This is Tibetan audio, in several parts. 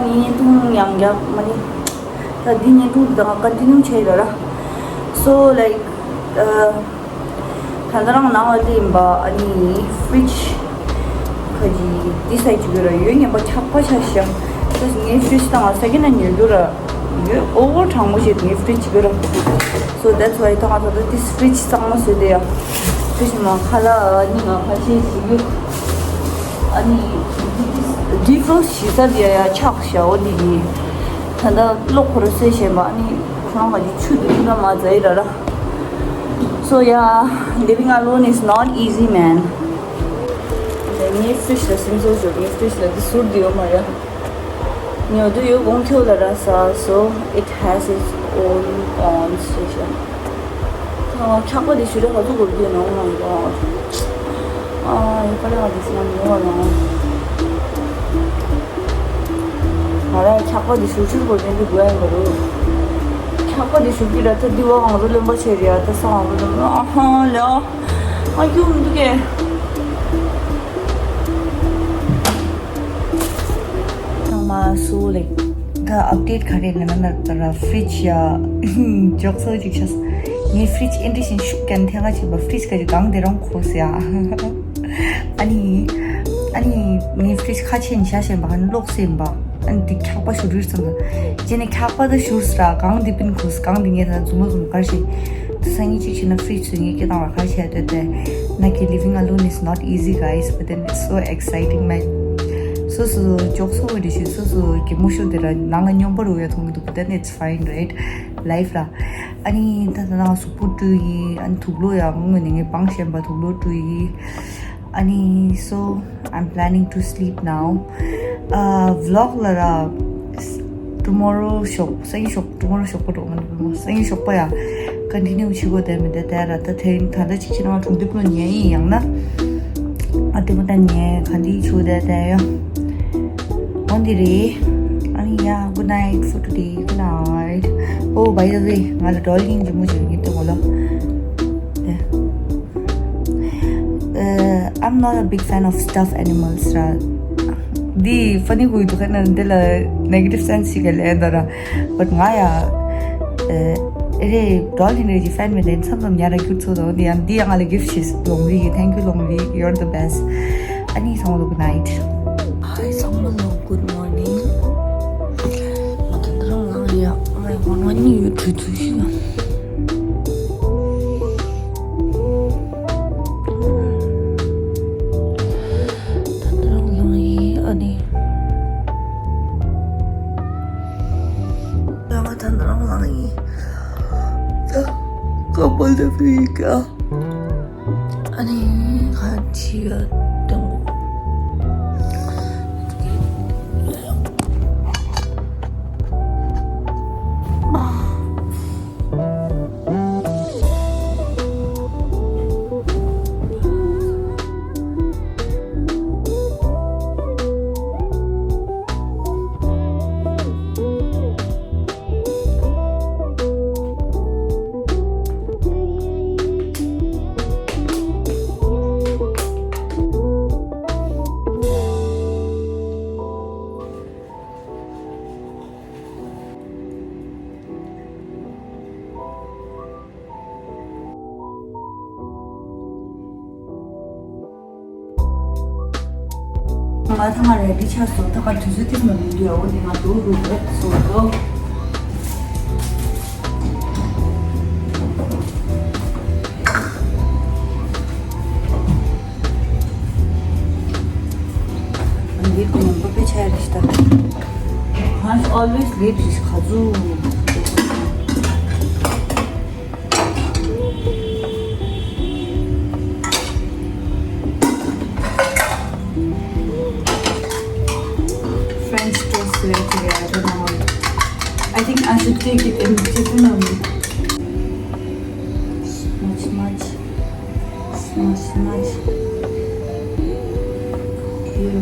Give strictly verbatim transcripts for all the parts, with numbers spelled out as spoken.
བརྙན་ཐུང་ཡང་རྒྱབ་མ་ནི། ད་འདི་བརྙན་ཐུང་འདི་དང་ཀོན་ཊི་ནིའུ་བྱས་ཡོད་ར། So like ད་ལྟ་རང་ནང་ལ་སླེབས་ཡིན་པ། ཨ་ནི་ཕི་རིཇ་ཁ་ཅིག་འདི་སའི་ཅིག་ཡོད་ར། ཡོད་ངན་པ་ཆག་པ་ཆག་ཤག་ངའི་ཕི་རིཇ་དང་ས་ཀྱི་ན་ཉོས་འདུག་ར། ཡོད་ཨོ་བར་གྲང་མོ་ཞིག་ངའི་ཕི་རིཇ་ཅིག་ཡོད་ར། So that's why ད་ང་ད་ལྟ་འདི་ཕི་རིཇ་གཙང་མ་བཟོས་ཏེ་ཡ། ཕི་རིཇ་མ་ཁ་ལག་ཨ་ནི་ང་ཁ་ཤས་ཤིག་ཡོད། ཨ་ནི་ཌིབ་ཕོ་རོ་སི་ཊི་བྱེད་ས་དེ་ཡ་ཆག་ཤག་འོ་འདི་གི། ད་ལྟ་གློག་ཁོ་ར་སེ་བྱས་པ། ཨ་ནི་ཁོ་རང་ག་ཅིག་ཆུ་དེ་ཚོ་མ་ཟ་ཡི་ར་ར། So yeah, living alone is not easy, man. ངའི་ཕི་རིཇ་ལ་སེམས་གསོ་ཞོག་ངའི་ཕི་རིཇ་ལ་འདི་ཟུར་དུ་ཡོད་མ་རེད། ཉོ་དུ་ཡོད་གོང་ཁྱོད་ལ་ར་ས། So it has its own cons. ཨ། འཁྱག་པ་དེ་ཞུ་ར་ག་ཚོད་དགོས་རྒྱུ་ནང་ང་ཡོད། ཨ། ཡོད་པ་ར་དེ་སེམས་ཉོ་བ་ནང་། ང་ར་འཁྱག་པ་འདི་ཞུ་ཞུ་དགོས་དོན་འདི་དགོས་ཡ་མ་རུ། འཁྱག་པ་འདི་ཞུ་གི་ར་ད་འདི་བ་ང་རུ་རློན་པ་ཆེ་རེད་ཡ། ད་ས་ང་རུ་རློན་པ། ཨ་ཧ་ལ། ཨ་ཡུམ་འདུག་གས། ཚང་མ་སུ་ལེགས། ད་ཨབ་ཌེཊ་ག་རེ་ན་ན་ན་ད་ར་ཕི་རིཇ་ཡ་འཇོག་ཚོད་ཅིག་ཆགས། ངའི་ཕི་རིཇ་ཨེ་འདྲ་ཞིག་ཤུགས་ཀྱང་ཐེངས་ཁ་ཕྱིན་པ། ཕི་རིཇ་ག་ཅིག་གང་དེ་རང་ཁོ་སི་ཡ། ཨ་ནི། ཨ་ནི་ངའི་ཕི་རིཇ་ཁ་ཕྱེ་ནས་བཞག་བཞིན་པ། ཨ་ནི་གློག་སེམས་པ། ཨ་ནི་འདི་འཁྱག་པ་ཞུ་རུས་ཙམ་ལ། རྗེས་ནས་འཁྱག་པ་ད་ཞུར་སི་ར། གང་འདི་པིན་ཁུས། གང་འདི་ངས་ད་འཛུམ་མ་འཛུམ་གར་ཞིག་ད་སང་ཉིན་གཅིག་བྱས་ན་ཕི་རིཇ་བཟོས་ངས་སྐད་བཏང་བ་གར་བྱས་ཏེ་ཏེ། ན་གི་living alone is not easy, guys, but then it's so exciting, man. སོ་སོ་ཅོག་སོ་བ་རེ་ཞིག་སོ་སོ་གི་མུ་ཤོ་དེ་ར་ནང་ལ་སྙོམས་པར་འོ་ཡ་མཐོང་གི་འདུག but then it's fine, right? Life ར། ཨ་ནི་ད་ད་ང་གཟུགས་པོ་བཀྲུས་ཡིན། ཨ་ནི་དུག་ལོག་ཡ་དངོས་ནས་ངས་སྦང་བཞིན་པ་དུག་ལོག་བཀྲུས་ཡིན། ཨ་ནི་so I'm planning to sleep now. ཨ་ཝི་ལོག་ལ་ར་tomorrow ཞོགས་སང་ཉིན་ཞོགས་tomorrow ཞོགས་པ་འགྲོ་མ་འགྲོ། སང་ཉིན་ཞོགས་པ་ཡ་ཀོན་ཊི་ནིའུ་བྱེད་དགོས་དེ་མི་འདུག་དེ་ར་ད་དེ་ད་ལྟ་ཅིག་ཅིག་ནང་གྲོང་སྡེ་པོ་ཉལ་ཡིན། ཡང་ན་ཨ་དེ་མོ་ད་ཉལ་ག་འདི་ཆུ་དེ་དེ་ཡ། འོ་འདི་རེད། ཨ་ནི་ཡ། Good night for today. Good night. Oh, by the way, ང་ལ་ཌོལ་ལིན་ཇི་མོ་ཅིག་ཡིན་ཏེ་ངོ་ལ། དེ། Uh, I'm not a big fan of stuffed animals ར། འདི་ཕ་ནི་གུ་ཡི་དུ་ཁ་ན་འདི་ལ་negative sense ཞིག་ག་ལས་འདོད་ར། But ང་ཡ་ཨེ་རེ་ཌོལ་ལིན་རེ་ཇི་ཕན་མེད་དེ་མཚམས་མཚམས་ཉ་ར་གྱུར་ཚོད་དང་འདི་ཡང་འདི་ཡང་ང་ལ་gift ཞིག་ལོང་རིག་གི། Thank you ལོང་རིག you're the best. ཨ་ནི་ཚང་མ་ལོ་good night. Hi ཚང་མ་ལོ། Good morning. ང་ད་ལྟ་རང་ལངས་ཡ། ང་ཡ་ང་ང་གཉིད་ཡོད་གྲོས་ཚུལ་ཞིག་ཡང་། ད་ལྟ་རང་ལངས་ཡིན། ཨ་ནི། ང་ད་ལྟ་རང་ལངས་ཡིན། ད་couple the week ཨ་ནི་ཁ་ཆེ་ཡ་དང་། ང་ད་ང་ready ཆགས་སོང་། ད་ག་དུས་ཚོད་ཐིག་མ་ལུས་དུས་འོ་དེ་ང་འདུག་རུ་རེད་སོང་། འདི་ཁོ་ནམ་པ་དཔེ་ཆ་རེད་ཤག་ད། ང་always late རེད་ཤག་ག་ཚོད། French toast recipe, I don't know. I think I should take it in tiffin. Much, much, much, much. Ew.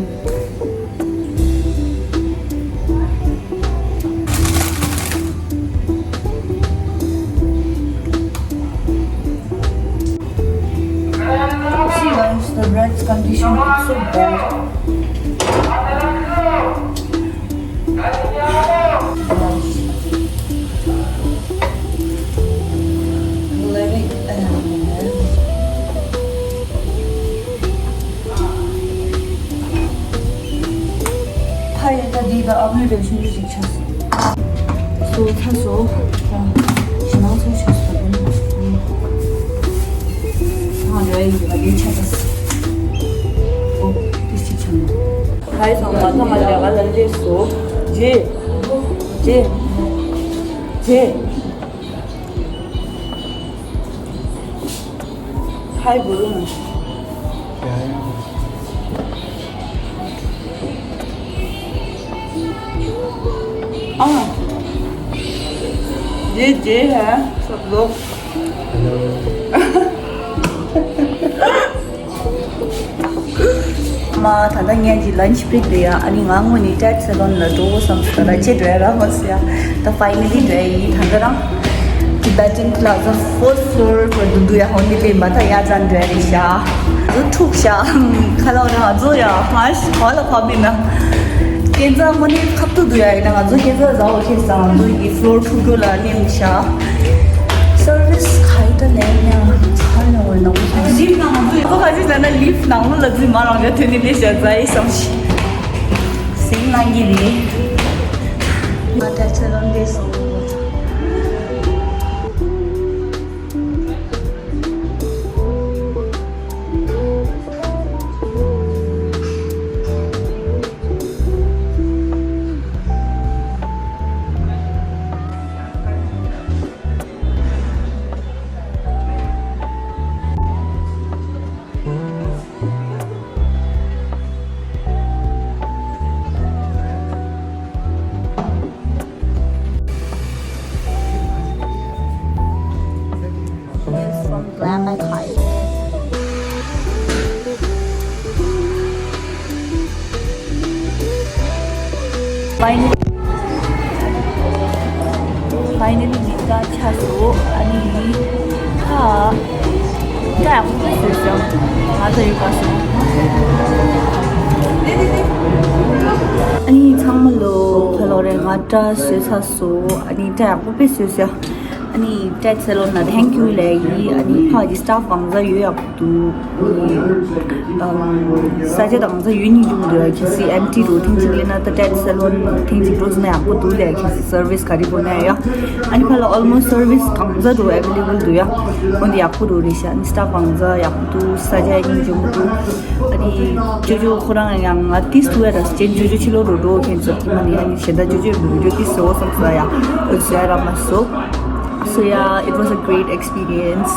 See guys, the bread's condition is so bad. ད་ཨ་ཕའི་རེ་ཞིག་ཞིག་ཆགས་སོང་། སོ་ཚ་སོ། ད་ཞེ་ནང་ཚོ་ཆགས་སོང་། ད་འགྲོ་ཡིན་གྱི་བ་ཡིན་ཆགས་ཏེ། ཨོ་དེ་ཞིག་ཆགས་ནས། ཧའི་སོང་ང་ཚོ་ང་ལས་ཀ་ལ་ལས་སོ། ཇེ། ཇེ། ཇེ། ཧའི་བུ་རུ། ཨ། ཇེ་ཇེ་ཧ་སོ་ལོ། མ་ད་ལྟ་ངས་ཀྱི་ལན་ཆི་བི་རེག་རེད་ཡ། ཨ་ནི་ང་དངོས་ནས་ཏྲེད་སེ་ལོན་ལ་འགྲོ་དགོས་བསམ་སོང་། ད་ལྟ་ཅི་འགྲོ་ཡ་རག་མ་སོང་ཡ། ད་ཕའི་ནལ་ལི་འགྲོ་ཡ་ཡིན། ད་ལྟ་རང་Tibetan Plaza fourth floor བར་དུ་འདུག་ཡ། ཧོ་ནི་ལེ་མ་ད་ཡ་ཙང་འགྲོ་ཡ་རེད་ཤག་ང་ཚོ་འཁྲུག་ཤག་ཁ་ལོ་རང་ཚོ་ཡ་མ་ཤི་ག་ལ་ཕབ་ཡིན་ན། ཀན་ཛ་དངོས་གནས་ཁ་ཐུག་འདུག་ཡ། ཡིན་ན་ང་ཚོ་ཀན་ཛ་ཟ་འོ་ཁེ་སང་འདུག་གི་ཕློར་འཁྲུག་རྒྱུ་ལ་ནེམ་ཤག་སར་བིས་ག་ཡི་ད་ལེན་ཡ་ཚ་ཡོང་བའི་ནང་ལིབ་ནང་འདུག་ཁོ་ག་ཅི་ཟེར་ན་ལིབ་ནང་ལོགས་ལ་འཛུལ་མ་རང་ག་ཐོན་ནི་ལས་ཤག་ཛ་ཡི་སམ་ཤི་སེམས་ནང་གི་རེད། ང་ད་ཚེ་རང་འདས་སོང་། Views from Glammakai. Finally, finally ཉིན་ལྟར་ཆགས་སོང་། ཨ་ནི་ཁ་ཁ་ཡག་པོ་བཟོས་སོང་། ང་ཚོ་ཡོད་པ་སོང་། ཨ་ནི་ཚང་མ་ལོ་ཁ་ལོ་རེ་ང་སྐྲ་བཟོས་ཚར་སོང་། ཨ་ནི་སྐྲ་ཡག་པོ་དཔེ་བཟོས་སོང་། ཨ་ནི་ཏྲེད་སེ་ལོན་ལ་thank you ལབ་ཡིན། ཨ་ནི་ཕ་གི་staff གང་ཟག་ཡོད་ཡག་པོ་འདུག་ཨ་ནི་ས་ཆ་དང་གང་ཟག་ཡོད་ཉིན་བྱུང་འདུག་ཁ་སང་empty འདུག་ཐེངས་གཅིག་སླེབས་ན་ད་ཏྲེད་སེ་ལོན་ཐེངས་གཅིག་འགྲོ་སོང་ན་ཡག་པོ་འདུག་ལབ་ཁ་སང་service ག་རེ་དགོས་ན་ཡ། ཨ་ནི་ཕ་ལ་almost service གང་ཟག་འདུག available འདུག་ཡ། འོན་ཏེ་ཡག་པོ་འདུག་རེད་ཤག་ཨ་ནི་staff གང་ཟག་ཡག་པོ་འདུག་ས་ཆ་ཡོད་ཉིན་བྱུང་འདུག་ཨ་ནི་ཅོ་ཅོ་ཁོ་རང་ཡང་ང་ཏིས་ཐུ་ཡ་ར་ཅན་ཅོ་ཅོ་ཕྱི་ལོགས་འགྲོ་འགྲོ་མཁན་ཚོ་ཐིག་མ་ནི་ཨ་ནི་གཞན་དག་ཅོ་ཅོ་འགྲོ་འགྲོ་ཏིས་བཟོ་བསམ་ས་ཡ་འོད་ཟེར་ར་མ་བཟོ། So yeah, it was a great experience.